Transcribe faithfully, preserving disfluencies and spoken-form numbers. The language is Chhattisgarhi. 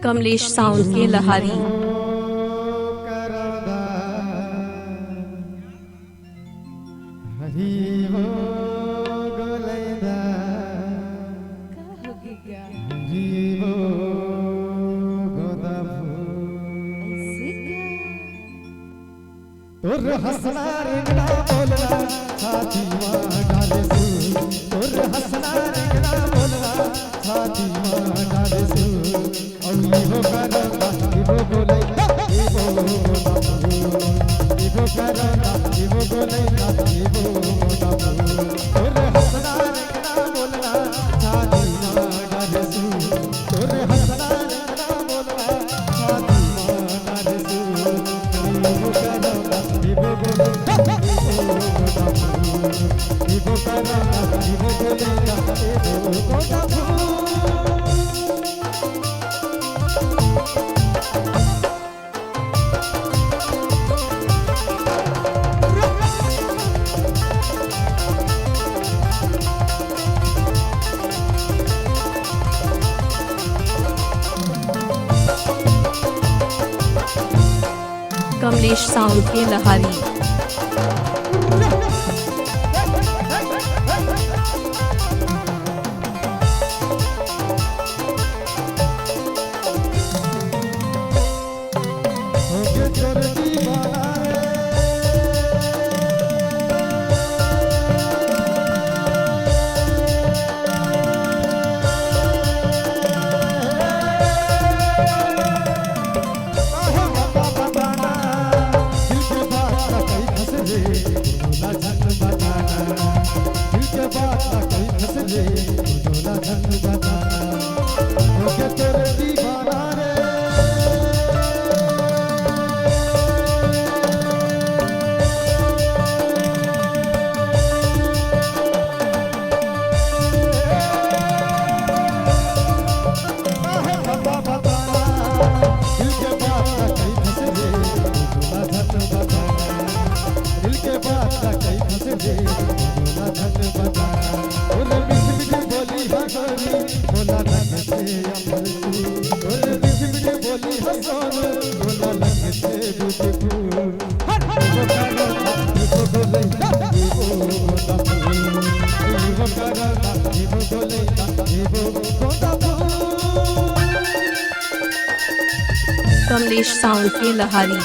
कमलेश साउंड के लहारी। तोर हंसना रेंगना बोलना छाती मा डारे सु, तोर हंसना रेंगना बोलना छाती मा डारे सु। औ इहो करना, इहो बोलैना, इहो बोलना, इहो करना, इहो बोलैना, इहो बोलना। तोर हंसना रेंगना बोलना छाती मा डारे सु, तोर हंसना रेंगना बोलना कमलेश साउंड के लहारी। कमलेश साउंड के लहारी।